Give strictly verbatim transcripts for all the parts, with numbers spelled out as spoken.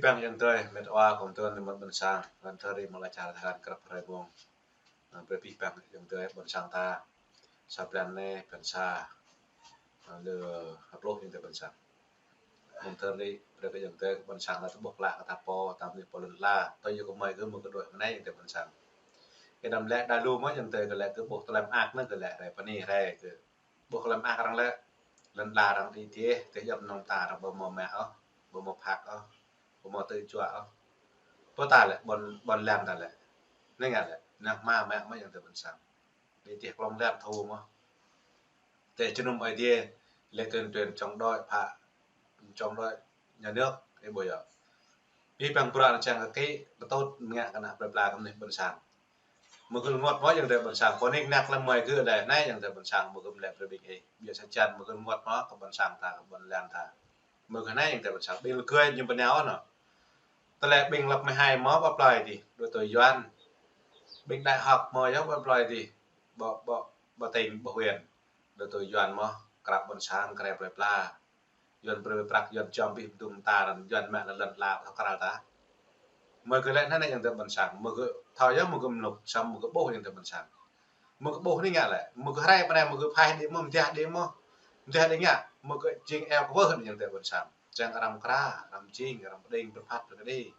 Păng ayŏng adơi, met wa kơ tơlơi mơ̆n ƀôn sang, lŏn tơri mơ̆ lăi čar Thái Lan krăp hrơi mông. Brơi pih păng ayŏng adơi ƀôn sang ta. Sa blan anai, blan sa. Lơ hơpluh ayŏng adơi ƀôn sang. Mơ̆ng tơri, brơi kơ ayŏng adơi ƀôn sang ta tơƀuh klă kơ ta pô, ta mơnuih pô lŏn ala. Tui yua kơ mơi gơ̆ mơ̆ kơ đuaĭ mơ̆ng anai ayŏng adơi ƀôn sang. Kơ đăm lĕ đa lu mơ̆ ayŏng adơi kơ lĕ kơ ƀuh tơlơi mơak anŭn kơ lĕ rai pơ anai rai kơ ƀuh tơlơi mơak arăng lĕ, lŏn ala arăng đĭ dih, tơl yap nong ta arăng ƀu mơ̆ mă ôh, ƀu mơ̆ phak ôh, ƀu mơ̆ tơjuă ôh. Pơ ta lĕ, ƀôn, ƀôn lan ta lĕ. Anai ngă lĕ, nang hmua mă mơ̆ ayŏng adơi ƀôn sang. Đĭ dih klŏng lan thâo mơ̆. Tơl jơnum Ơi Adai, lĕ tuyên truyền chống đối phá, chống đối nhà nước, ih ƀuh yơh. Pih păng bruă anŭn čang kơ kĭ, pơtŭt ngă kơ ană plơi pla kơ mơnuih ƀôn sang. Mơ̆ gơ̆ rơngot mơ̆ ayŏng adơi ƀôn sang, pô nik năk lăm mơi gơ̆ lĕ anai ayŏng adơi ƀôn sang, mơ̆ gơ̆ lĕ brơi ƀing ih. Biă sa čan mơ̆ gơ̆ rơngot mơ̆ kơ ƀôn sang ta, kơ ƀôn lan ta. Mơ̆ gơ̆ anai ayŏng adơi ƀôn sang, ƀing lơgơi ñu pơnao anŭn. Tơlơi ƀing lăp mơhai mơ̆ ƀă plơi dih, đuaĭ tui Yuan. Ƀing đại học mơ̆ yơh ƀă plơi dih, ƀă, ƀă, ƀă tỉnh, ƀă huyện. Đuaĭ tui Yuan mơ̆, krăp ƀôn sang, krăp plơi pla. Yuan brơi prăk, Yuan čom pih pơdŭng ta, Yuan mă lŏn ala thâo krăl ta. Mơi gơ̆ lĕ anai ayŏng adơi ƀôn sang, mơi gơ̆ thâo yơh mơi gơ̆ mluk, samơ̆ mơi gơ̆ ƀuh ayŏng adơi ƀôn sang. Mơi gơ̆ ƀuh anai ngă lĕ, mơi gơ̆ hrơi pơ anai mơi gơ̆ phai đĭ mơ̆, mơtiah đĭ mơ̆, mơtiah đĭ ngă, mơi gơ̆ jing eo kwưh ayŏng adơi ƀôn sang. Čang arăng kra, arăng jing, arăng pơđing, pơphat, pơkơđi.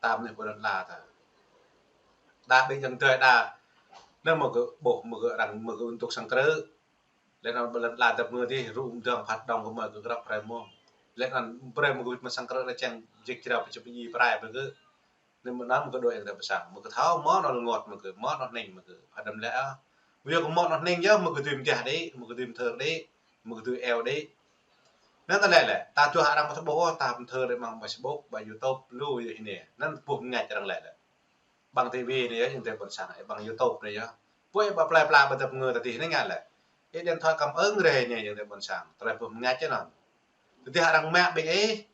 Ta mơnuih pô lŏn ala ta. Đa ƀing ayŏng adơi đa, anŭn mơi gơ̆ ƀuh, mơi gơ̆ arăng, mơi gơ̆ ƀun tŭk sang krư̆. Lĕ anŭn ƀơi lŏn ala dăp mơ̆ dih, rŭ mơdơ̆ng phat dŏng kơ mơi gơ̆ krăp hrơi mông. Lĕ anŭn brơi mơi gơ̆ mơ̆ sang krư̆ lĕ čang jik jrao pơčŭp pơji prai mơi gơ̆. Anŭn mơ̆ anŭn mơi gơ̆ đuaĭ ayŏng adơi ƀôn sang. Mơi gơ̆ thâo mơ̆ anŭn rơngot mơi gơ̆, mơ̆ anŭn hning mơi gơ̆. Phat đăm lĕ ah. Mơi yua kơ mơ̆ anŭn hning yơh mơi gơ̆ dưi mơtiah đĭ, mơi gơ̆ dưi mơthơr đĭ, mơi gơ̆ dưi eo đĭ. Anŭn tơlơi lĕ, ta juă arăng pơtơƀuh, ta pơthơr đĭ mơ̆ng Facebook, ƀă YouTube, lu yơh anai. Anŭn ƀuh mơngač arăng lĕ lĕ. Ƀăng ti vi anai yơh, ayŏng adơi ƀôn sang, ƀăng YouTube anai yơh. Pô ih ƀă plơi pla ƀă dăp mơ̆ ta dih anai ngă lĕ. Ih điện thoại cảm ứng rai anai ayŏng adơi ƀôn sang. Tơlơi ƀuh mơngač čơ anŭn. Tơdah arăng mă ƀing ih,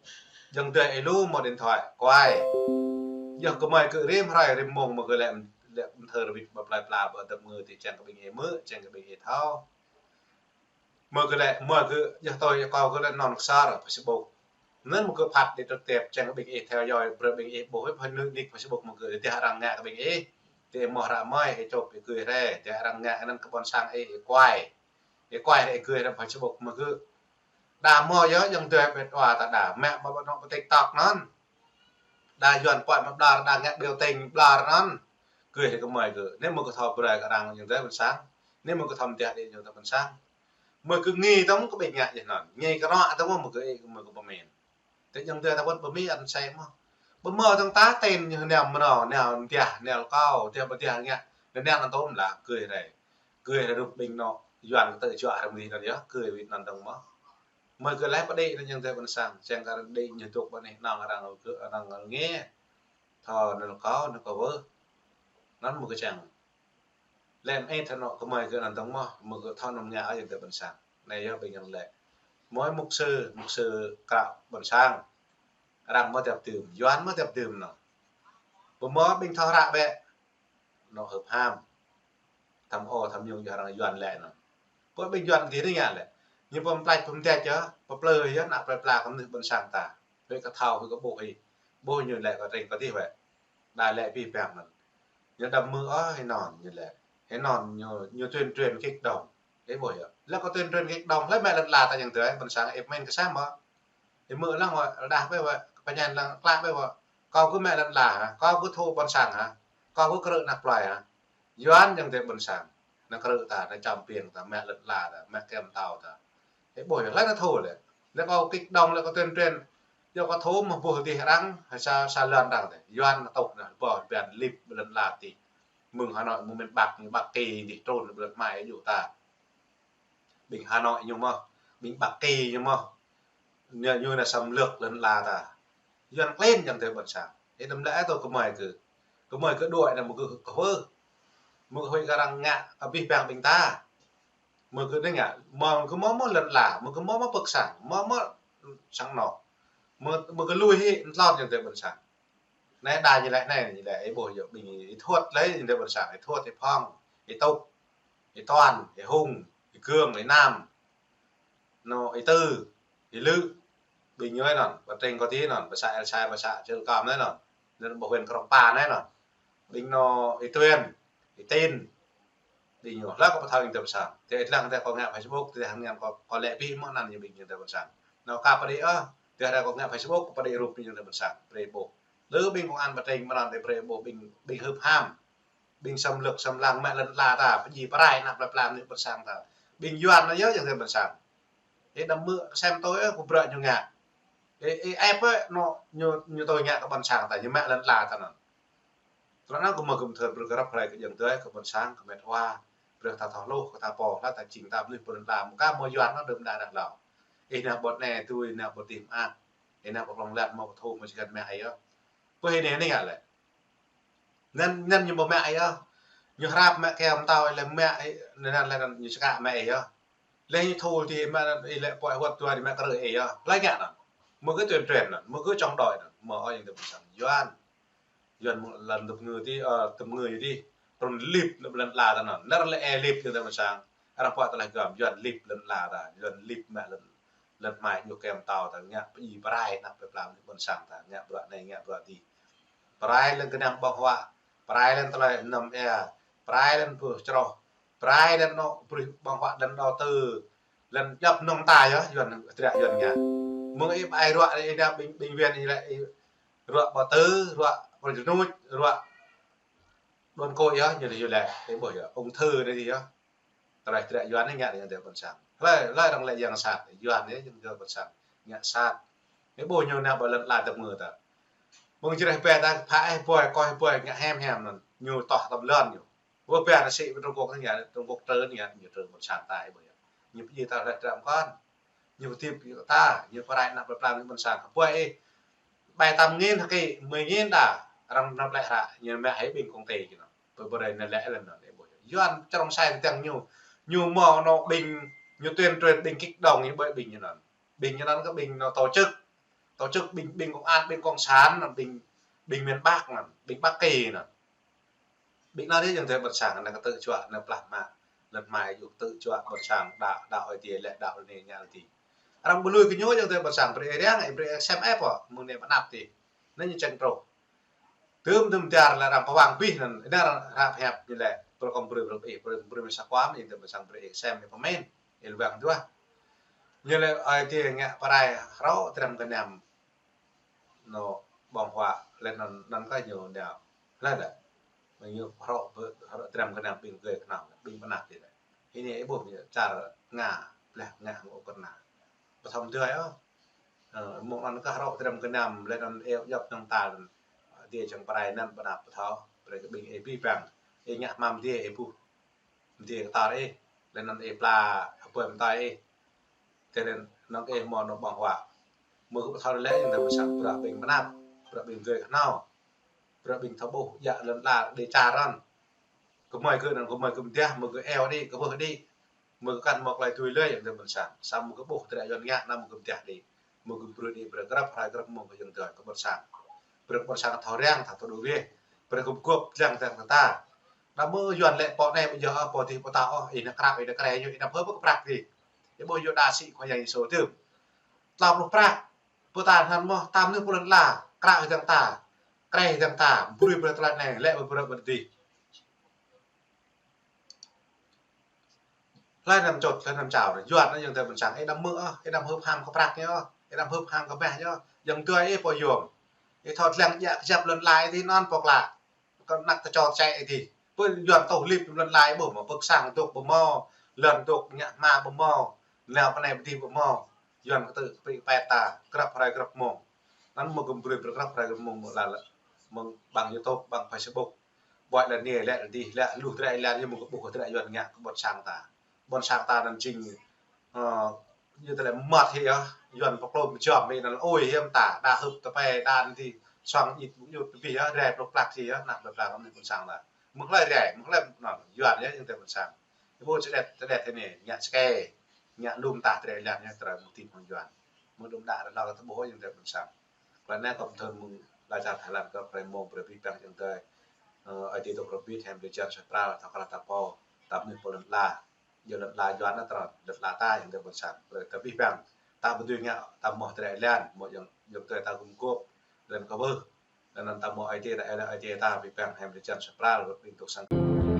ayŏng adơi ih lu mơ̆ điện thoại, kuai. Yơh kơ mơi gơ̆ rĭm hrơi rĭm mông mơi gơ̆ lĕ, lĕ mơthơr ƀĭt ƀă plơi pla ƀă dăp mơ̆ dih čang kơ ƀing ih mơ̆, čang kơ ƀing ih thâo. Mơi gơ̆ lĕ, mơi gơ̆ yơh tui kâo gơ̆ lĕ anŭn ksar Facebook. Anŭn mơi gơ̆ phat đĭ trực tiếp čang kơ ƀing ih theo dõi, brơi ƀing ih ƀuh ih phat nik Facebook mơi gơ̆, tơdah arăng ngă kơ ƀing ih. Tơl mơ̆ hră mơi, ih čŏp ih gưi rai, tơdah arăng ngă anŭn kơ ƀôn sang ih, ih kuai. Ih kuai rai ih gưi rai Facebook mơi gơ̆. Đa mơ̆ yơh ayŏng adơi ƀĕt wa ta đa, mă ƀă ƀă anŏ ƀă TikTok anŭn. Đa Yuan pơai mă ƀlŏr, đa ngă biểu tình ƀlŏr anŭn. Gưi rai kơ mơi gơ̆. Anai mơi gơ̆ thâo brơi kơ arăng ayŏng adơi ƀôn sang. Anai mơi gơ̆ thâo mơtiah đĭ ayŏng adơi ƀôn sang. Mơi gơ̆ ngui tơ̆ng kơ ƀing ngă yơh anŭn. Ngui kơ rŏ tơ̆ng mơ̆ mơi gơ̆ ih, mơi gơ̆ pơmĭn. Tơ ayŏng adơi ta wơ̆t pơmĭn ăn sai mơ̆. Ƀu mơ̆ tơ̆ng ta tên ñu nao mơnâo, nao mơtiah, nao kâo, tiah ƀu tiah ngă. Nao nao anŭn tơ̆m lah, gưi rai. Gưi rai rup ƀing anŏ Yuan kơ tơjuă hrăm dih anŭn yơh, gưi wĭt anŭn tơ̆ng mơ̆. Mơi gơ̆ lĕ pơđĭ anŭn ayŏng adơi ƀôn sang, čang kơ arăng đĭ ñu tŭk ƀă anai, anŭn arăng gơ̆, arăng ngă. Thâo anŭn kâo, anŭn kâo wơ̆t. Anŭn mơi gơ̆ čang. Lĕ mơ̆ ih thâo anŏ kơ mơi gơ̆ anŭn tơ̆ng mơ̆, mơi gơ̆ thâo anŭn ngă ayŏng adơi ƀôn sang. Anai yơh ƀing arăng lĕ. Mơi mục sư, mục sư krăp ƀôn sang. Arăng mơ̆ dăp dưm, Yuan mơ̆ dăp dưm anŭn. Ƀu mơ̆ ƀing thâo hră ƀĕ. Anŏ hơp ham. Tham ô, tham nhũng yơh arăng Yuan lĕ anŭn. Pô ƀing Yuan dih anai ngă lĕ. Ñu pơm plăč pơm tĕč yơh, pơplư yơh ană plơi pla kơ mơnuih ƀôn sang ta. Huĭ kơ thâo, huĭ kơ ƀuh ih. Ƀuh ñu lĕ kơ tring kơ dih wĕ. Đa lĕ pih păng anŭn. Ñu đăm mơ̆ ôh, ih anŭn ñu lĕ. Ih anŭn ñu, ñu tuyên truyền kích động. Ih ƀuh yơh. Lĕ kơ tuyên truyền kích động, lĕ mă lŏn ala ta ayŏng adơi, ƀôn sang ih pơmĭn kơ sa mơ̆. Ih mơ̆ lăng wơ̆t, rơđah ƀĕ wơ̆t, pơñen lăng klă ƀĕ wơ̆t. Kâo gơ̆ mă lŏn ala hă, kâo gơ̆ thâo ƀôn sang hă, kâo gơ̆ krư̆ ană plơi hă. Yuan ayŏng adơi ƀôn sang. Ană krư̆ ta, ană čăm piêng ta, mă lŏn ala ta, mă kem tâo ta. Ih ƀuh yơh, lĕ anŭn thâo lĕ. Lĕ kâo kích động, lĕ kâo tuyên truyền. Yua kâo thâo mơ̆ ƀuh dih arăng, sa, sa lŏn arăng tĕ. Yuan anŭn tŭ anŭn, ƀôh ƀiă lip lŏn ala dih. Mơ̆ng Hà Nội mơ̆ mĭn Bắc, ñu Bắc Kỳ dih trŭn lŏn mai yua ta. Ƀing Hà Nội ñu mơ̆, ƀing Bắc Kỳ ñu mơ̆. Ñu, ñu anai xâm lược lŏn ala ta. Yuan klin ayŏng adơi ƀôn sang. Ih đăm lĕ ih tŭ kơ mơi gơ̆. Kơ mơi gơ̆ đuaĭ anai mơi gơ̆ kơ huĭ. Mơi gơ̆ huĭ kơ arăng ngă, kơ pih păng ƀing ta. Mơi gơ̆ anai ngă, mơ̆ gơ̆ mơ̆ mơ̆ lŏn ala, mơi gơ̆ mơ̆ mơ̆ pơ̆k sang, mơ̆ mơ̆ sang anŏ. Mơi, mơi gơ̆ lui hĭ, anŭn tlôn ayŏng adơi ƀôn sang. Anai đa ñu lĕ, anai ñu lĕ, ih ƀuh yơh, ƀing ih thuăt lĕ, ayŏng adơi ƀôn sang, ih thuăt, ih Phong, ih Túc, ih Toàn, ih Hùng, ih Cương, ih Nam. Anŏ, ih Tư, ih Lư. Ƀing ñu anŭn, ƀă tring kơ ti anŭn, ƀă să El Sai, ƀă să Čư̆ Kơm anŭn. Anŭn ƀă huyện Krông Pa anŭn. Ƀing ñu Y Tuen, Y Tin. Ƀing ñu, hlơi kơ pơthâo ƀing ta ƀôn sang. Tơdah lăng tơdah kâo ngă Facebook, tơdah ngă kâo, kâo lĕ ƀing mơ̆ anŭn ñu ƀing ñu ta ƀôn sang. Anŭn kâo pơđĭ ôh, tơdah kâo ngă Facebook, kâo pơđĭ rup ƀing ñu ta ƀôn sang. Brơi ƀuh. Lơ ƀing công an ƀă tring mơ̆ anŭn, brơi ƀuh ƀing, ƀing hưp ham. Ƀing xâm lược, xâm lăng mă lŏn ala ta, pơdjai pơrai ană plơi pla mơnuih ƀôn sang ta. Ƀing Yuan anŭn yơh, yang ta ƀôn sang. Ih đăm mơ̆ kơsem tui, ơ, kơ bruă ñu ngă. Ih, ih ĕp, ơ, anŭn, ñu, ñu tui ngă kơ ƀôn sang ta, ñu mă lŏn ala ta anŭn. Tơlơi anŭn kơ mơ̆ kơ mơ̆ thơr brơi kơ rap hrơi kơ yang ta, kơ ƀôn sang, kơ met wa, brơi ta thâo hluh, kơ ta pô, hlơi ta jing ta mơnuih pơ lŏn ala, mơ̆ kơ mơ̆ Yuan anŭn đưm đă rah hlâo. Ih nao ƀôn anai tui, nao ƀôn tih mơak. Ih nao ƀôn hlŏng lăt mơ̆ ƀôn thâo mơ̆ či kăn mă ih yơh. Pơ hĭ anai, anai ngă lĕ. Anŭn, anŭn ñu ƀu mă ih yơh. Ñu hrăp mă kơyâo mơtâo lĕ mă ih, anŭn, anŭn lĕ anŭn ñu čơkă mă ih yơh. Lĕ ñu thul ti mă ih lĕ pơhiăp huăt dua ti mă krư̆ ih yơh. Hlơi ngă anŭn. Mơ̆ kơ tuyên truyền anŭn, mơ̆ kơ chống đối anŭn. Mơ̆ ơi yang ta ƀôn sang Yuan. Yuan mơ̆ lŏn tơpơngư ti, ơ, tơpơngư ti. Trŭn lip lŏn ala ta anŭn. Anŭn lĕ ih lip yang ta ƀôn sang. Arăng pơhiăp tơlơi gơ̆m, Yuan lip lŏn ala ta. Yuan lip mă lŏn lŏn hmai ñu kơyâo mơtâo ta ngă pơdjai pơrai ană plơi pla mơnuih ƀôn sang ta ngă bruă anai ngă bruă adih. Pơrai lŏn gơnam ƀơ̆ng huă, pơrai lŏn tơlơi anăm ĕ, pơrai lŏn pơh čroh, pơrai lŏn anŏ pơrih ƀơ̆ng huă lŏn đầu tư, lŏn djŏp nŏng ta yơh, Yuan hơdră Yuan ngă. Mơ̆ng ih ƀai ruă ih đa ƀing, ƀing Yuan ih lĕ ih ruă ƀă tơ, ruă pơrơnuč, ruă đuôn kôi yơh, ñu lĕ, ñu lĕ, ih ƀuh yơh, ung thư anai yơh. Tơlơi hơdră Yuan anai ngă yang ta ƀôn sang. Hlơi, hlơi arăng lĕ yang sat, Yuan anai yang ta ƀôn sang. Ngă sat. Ih ƀuh ñu nao ƀơi lŏn ala tơpơngư ta. Mơ̆ng jreh ƀe ta, pha ih ƀuai, kơ ih ƀuai, ngă hiam hiam anŭn. Ñu tŏh tơm lŏn ñu. Ƀuh ƀe ta sĭ pơ Trung Quốc anai ngă, Trung Quốc trơn anai ngă, ñu trơn ƀôn sang ta ih ƀuh yơh. Ñu pơdjai ta hlơi trăm kơn. Ñu pơtip kơ ta, ñu pơrai ană plơi pla mơnuih ƀôn sang. Ƀuai ih, ƀai tăm nghìn hơkĭ, mười nghìn đa, arăng nao plĕ hră, ñu mă hĭ ƀing công ty kơ anŭn. Pơ-, pơrai anŭn lĕ lĕ anŭn, ih ƀuh. Yuan črông sai tơdang ñu, ñu mơ̆ anŏ ƀing, ñu tuyên truyền ƀing kích động, ñu ƀơi ƀing ñu anŭn. Ƀing ñu anŭn kơ ƀing anŏ tổ chức. Tổ chức ƀing, ƀing công an, ƀing cộng sản anŭn, ƀing, ƀing miền Bắc anŭn, ƀing Bắc Kỳ anŭn. Ƀing anŭn yơh yang ta ƀôn sang, anŭn kơ tơ̆ juă, anŭn plah mă. Lŏn hmai yơh tơ̆ juă ƀôn sang, đa, đa ơi adai lĕ, đa ơi anai ngă adih. Arăng ƀu lui kơ ñu yang ta ƀôn sang, brơi ih riăng, ih brơi ih sem ĕp ôh, mơ̆ng anai pơ anăp adih. Anŭn ñu čang truh. Tơm, tơm dar lĕ arăng pơwang abih anŭn, anŭn arăng hrăp hiăp ñu lĕ, pơkŏm brơi, brơi ih, brơi, brơi mơsa kuam, yang ta ƀôn sang brơi ih sem ih pơmĭn, ih lơwang duah. Ñu lĕ ơi adai ngă pơrai hrŏ tơrăm gơnam. Anŏ ƀơ̆ng huă lĕ anŭn, anŭn kơ ñu nao. Hlơi lĕ. Mơ̆ng ñu hrŏ, hrŏ tơrăm gơnam ƀing gơ̆ kơnơ̆ng, ƀing pơnăp ti lĕ. Hĭ anai ih ƀuh ñu čar Nga, blah Nga ngŏ kơna. Pơthâo tui ôh. Ơ, mơ̆ng anŭn kơ hrŏ tơrăm gơnam, lĕ anŭn ih djŏp nŏng tal. Adai čang pơrai anŭn pơnăp pơthâo, pơrai kơ ƀing ih abih bang. Ih ngă hmam adai ih ƀuh. Mơ̆ng adai kơ tar ih, lĕ anŭn ih pla hơpơi mơtai ih. Tơl anŭn ih mơ̆ anŏ ƀơ̆ng huă. Mơ̆ kơ pơthâo lĕ yang ta ƀôn sang bruă ƀing pơnăp, bruă ƀing gơ̆ kơnơ̆ng. Bruă ƀing thâo ƀuh, djă lŏn ala, đe čar anŭn. Kơ mơi kơ anŭn, kơ mơi kơ mơdah, mơ̆ kơ eo đĭ, kơ ƀuh đĭ. Mơ̆ kơ kăn mơ̆ tơlơi tui lĕ yang ta ƀôn sang. Samơ̆ kơ ƀuh hơdră Yuan ngă, anăm kơ mơdah đĭ. Mơ̆ kơ brơi đĭ, brơi grăp hrơi grăp mông kơ yang ta, kơ ƀôn sang. Brơi kơ ƀôn sang thâo riăng, thâo tơdu weh. Brơi kơ gŏp lăng tơng ta. Đa mơ̆ Yuan lĕ pô anai ƀu djơ̆ ôh, pô adih pô ta ôh, ih nao krao, ih nao krao, ñu ih nao pơ pơ kơ prăk adih. Ih ƀuh yua đa sĭ Khua Yang Yêsu tơm. Tlâo pluh prăk. Pơ ta anŭn mơ̆, ta mơnuih pơ lŏn ala, krao hơdang ta. Krao hơdang ta, brơi brơi tơlơi anai, lĕ brơi brơi adih. Hlơi anăm čŏt, hlơi anăm čao, Yuan anŭn yang ta ƀôn sang, ih đăm mơ̆ ôh, ih đăm hưp ham kơ prăk ñu ôh, ih đăm hưp ham kơ mah ñu ôh, yang ta ih pô yôm. Ih thâo lăng djă kơjăp lŏn ala ih ti anŭn pô klă. Kơ anăk tơčô tơčĕ ih ti. Pơ Yuan tŏh lip lŏn ala ih ƀuh mơ̆, pơ sang dŏ ƀu hmâo, lŏn dŏ ngă hma ƀu hmâo, nao pơ anai pơ adih ƀu hmâo. Yuan kơ tơ̆ pơpĕ pĕt ta, grăp hrơi grăp mông. Anŭn mơ̆ kơ brơi brơi grăp hrơi grăp mông mơ̆ lăi lĕ. Mơ̆ng ƀăng YouTube, ƀăng Facebook. Ƀuai lĕ anai, lĕ adih, lĕ lu hơdră lĕ anai mơ̆ kơ ƀuh hơdră Yuan ngă kơ ƀôn sang ta. Ƀôn sang ta anŭn jing, ơ, ñu tơlơi mơmŏt hĭ yơh, Yuan pơklŏm pơjŏm hĭ anŭn ơi hiam ta, đa hưp tơpai, đa anŭn ti, suang djit ƀu djut tơbih yơh, rai plŏk plăk hĭ yơh, ană plơi pla mơnuih ƀôn sang ta. Mơ̆ng hlơi rai, mơ̆ng hlơi anŭn, Yuan yơh, yang ta ƀôn sang. Ih ƀuh čơđet, čơđet hĭ anai, ngă čơkê, ngă lŏm ta tơlơi lăng yơh, tơlơi mơ̆ng tĭp hăng Yuan. Mơ̆ng đŭm đă rơnau ta ƀuh yang ta ƀôn sang. Tơlơi anai kâo pơthâo mơ̆ng lăi čar Thái Lan kơ brơi mơ̆ng brơi abih bang yang ta, ơ, ơi adai dŏ rơbit, hiam drơi jan suaih pral, thâo krăn ta pô, ta mơnuih pơ lŏn ala. Yua lŏn ala Yuan anŭn tơrŏn, lŏn ala ta yang ta ƀôn sang, brơi kơ abih bang. ta ƀu dưi ngă, ta mơ̆ tơlơi lan, mơ̆ yang, yang tơlơi ta gum gôp, lŏn kơ ƀuh. Lŏn anŭn ta mơ̆ Ơi Adai, ta ơi Adai ta ƀing păng hăng lĕ čan sa pral, ƀing tŭk sang.